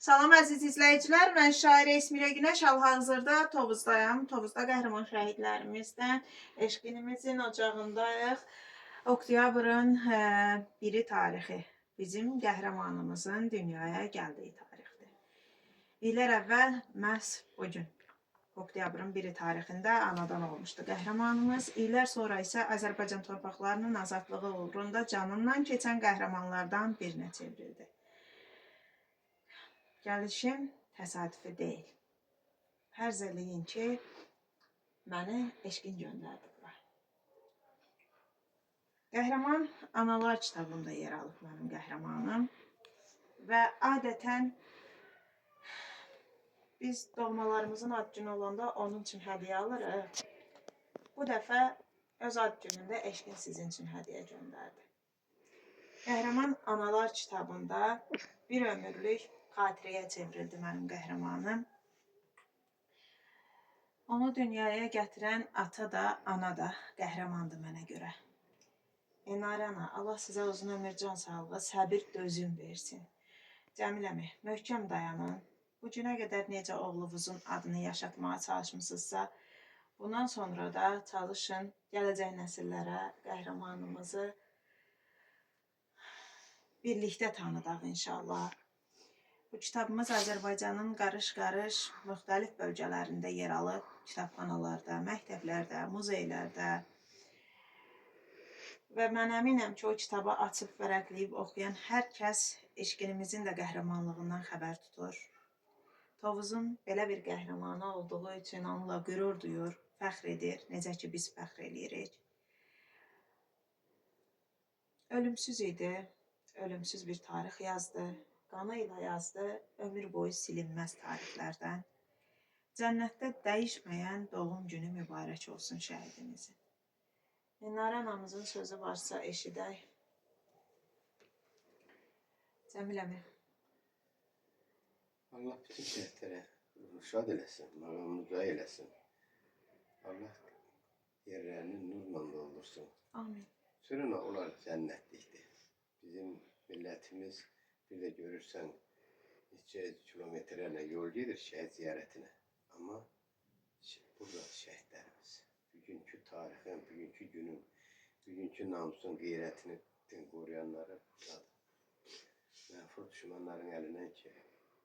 Salam əziz izləyicilər, mən şairə Esmirə Günəş, hal-hazırda Tovuzdayam. Tovuzda qəhrəman şəhidlərimizdən eşqinimizin ocağındayıq. Oktyabrın 1-i tarixi bizim qəhrəmanımızın dünyaya gəldiyi tarixdir. İllər əvvəl məhz bu gün oktyabrın 1-i tarixində anadan olmuşdu qəhrəmanımız. İllər sonra isə Azərbaycan torpaqlarının azadlığı uğrunda canından keçən qəhrəmanlardan birinə çevrildi. Gəlişim təsadüfi deyil. Fərz eləyin ki, məni eşqin göndərdi bura. Qəhrəman Analar kitabında yer alıb mənim qəhrəmanım və adətən biz doğmalarımızın ad günü olanda onun üçün hədiyyə alırıq. Bu dəfə öz ad günündə eşqin sizin üçün hədiyyə göndərdi. Qəhrəman Analar kitabında bir ömürlük xatirəyə çevrildi mənim qəhrəmanım. Onu dünyaya gətirən ata da, ana da qəhrəmandır mənə görə. Enarə ana, Allah sizə uzun ömür, can sağlığı, səbir, dözüm versin. Cəmil əmi, möhkəm dayanın. Bu günə qədər necə oğlunuzun adını yaşatmağa çalışmısınızsa, bundan sonra da çalışın gələcək nəsillərə qəhrəmanımızı birlikdə tanıdaq inşallah. Bu kitabımız Azərbaycanın qarış-qarış müxtəlif bölgələrində yer alıb, kitabxanalarda, məktəblərdə, muzeylərdə. Və mən əminəm ki, o kitabı açıb vərəqləyib oxuyan hər kəs eşqinimizin də qəhrəmanlığından xəbər tutur. Tovuzun belə bir qəhrəmanı olduğu üçün onunla qürur duyur, fəxr edir, necə ki biz fəxr eləyirik. Ölümsüz idi, ölümsüz bir tarix yazdı, qanı ilə yazdı, ömür boyu silinməz tarixlərdən. Cənnətdə dəyişməyən doğum günü mübarək olsun şəhidimizin. Minarə anamızın sözü varsa eşidək. Cəmil əmi, Allah bütün şəhidlərə ruhunu şad eləsin, məqamını dua eləsin. Allah yerlərini nurla doldursun. Amin. Sonra onlar cənnətlikdir. Bizim millətimiz bir də görürsən neçə kilometrlərlə yol gedir şəhid ziyarətinə. Amma burada şəhidlərimiz bugünkü tarixin, bugünkü günün, bugünkü namusun qeyrətini qoruyanları buradadır. Mənfur düşmanların əlindən ki,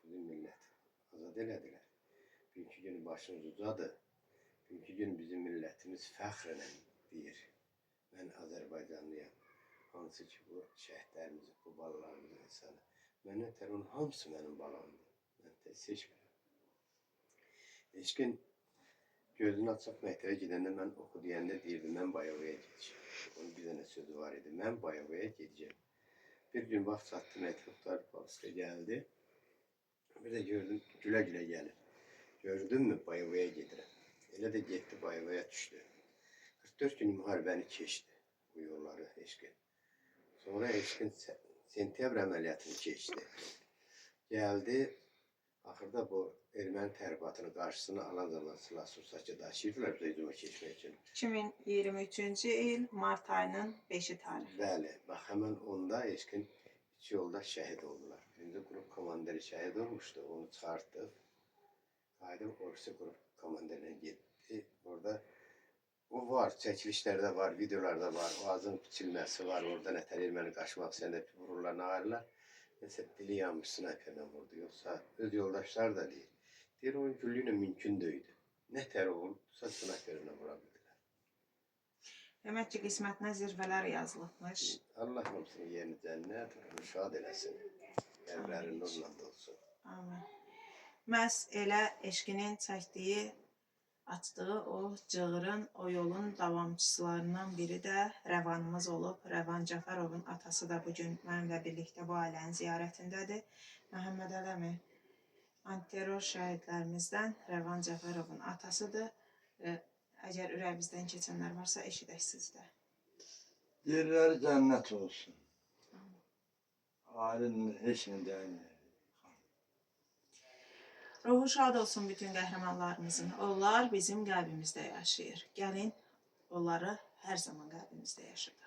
bizim millət azad elədilər. Bugünkü gün başımız ucadır. Bugünkü gün bizim millətimiz fəxrlə deyir. Mən Azərbaycanlıyam. Hansı ki bu şəhidlərimizin, bu balalarımızın insanı. Məndən tər onun hamısı mənim balamdır. Mən tək seçmirəm. Eşqin gözünü açıb məktəbə gedəndə mən oxu deyəndə deyirdi, mən Bayovaya gedəcəm. Onun bir dənə sözü var idi, mən Bayovaya gedəcəm. Bir gün vaxt çatdı, məktəb qurtarıb Balıska gəldi. Bir də gördüm, gülə-gülə gəlir. Gördün mü, Bayovaya gedirəm. Elə də getdi, Bayovaya düşdü. 44 gün müharibəni keçdi bu yolları Eşqin. Sonra Eşqin sentyabr əməliyyatını keçdi. Gəldi, axırda bu erməni təxribatının qarşısını alan zaman silah sursatçı daşıyırdılar bizə hücuma keçmək üçün. 2023-cü il mart ayının 5-i tarixi. Bəli, bax həmən onda Eşqin iki yoldaş şəhid oldular. Birinci qrup komandiri şəhid olmuşdu, onu çıxartdıq. Qayıdıb orisi qrup komandirinə getdi. Orada o var, çəkilişlərdə var, videolarda var, o ağzın biçilməsi var, orada nətər erməni qaçmaq istəyəndə vururlar, nağarlar. Nəsə dili yanmış snayperlə vurdu, yoxsa öz yoldaşlar da deyir. Deyir, onun güllü ilə mümkün deyildi. Nətər oldusa snayperlə vura bildilər. Demək ki, qismətinə zirvələr yazılıbmış. Allah hamısının yerini cənnət, ruhunu şad eləsin. Qəbirləri nurla dolsun. Amin. Məhz elə eşqinin çəkdiyi, açdığı o cığırın, o yolun davamçılarından biri də Rəvanımız olub. Rəvan Cəfərovun atası da bugün mənimlə birlikdə bu ailənin ziyarətindədir. Məhəmməd Əli antiterror şəhidlərimizdən Rəvan Cəfərovun atasıdır. Əgər ürəyimizdən keçənlər varsa eşidək sizdə. Yerləri cənnət olsun. Ailənin heç nə dəymir. Ruhu şad olsun bütün qəhrəmanlarımızın. Onlar bizim qəlbimizdə yaşayır. Gəlin onları hər zaman qəlbimizdə yaşadaq.